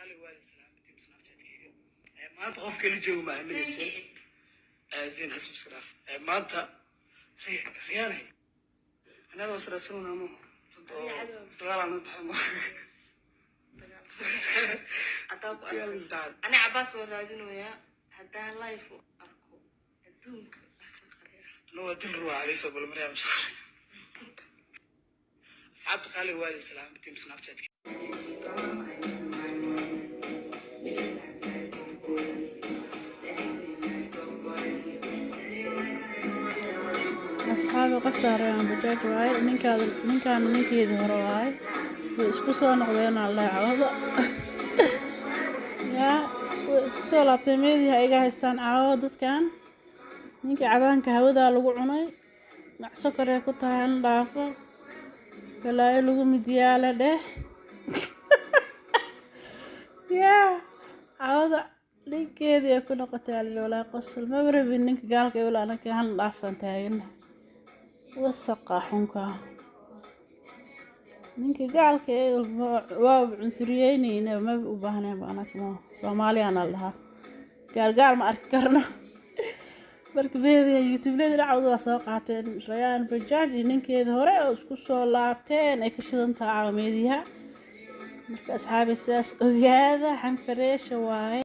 Qaali, waa islaamtii Snapchatkeyga. Maanta qofka la joogo ma aaminaysin. Zain xabsi iska dhaaf. Maanta Riyaanay annaga wasraadsanuna mo dagaal aan u dhaxay mo. Haddaan ku arko ani Cabaas waa raadinayaa. Haddaan live u arko adduunka aqriya. No, waa dil ruwa calaysa bal Maryam. Asxaabta qaali, waa islaamtii Snapchatkeyga. Asxaabi, qofta Rayaan Bajaaj waaye. Ninkaada, ninkaana ninkeedii hore waaye. Way isku soo noqdeen alla cawada yaa way isku soo laabtay. Meediha iga haystaan caawo dadkan. Ninkii cadaanka hawadaa lagu cunay, macso koree ku tahay in dhaafo balaayo lagu midiyaale dheh. Yaa cawada ninkeedii ay ku noqotay alil walaa qosol maba rabin ninka gaalka ewel. Anaka hana dhaafaan taagana wasaqa xunka. Ninka gaalka ee waa cunsuriyeyneyna, maba u baahneen anaka. Ma Soomaaliyana la dhahaa gaal gaal ma arki karno. Marka meediya youtubelada dhacwada waa soo qaateen Rayaan Bajaaj iyo ninkeeda hore oo isku soo laabteen ay ka shidan tahay caawa meediyaha. Marka asxaabi, sidaas ogaada, xanfareesha waaye.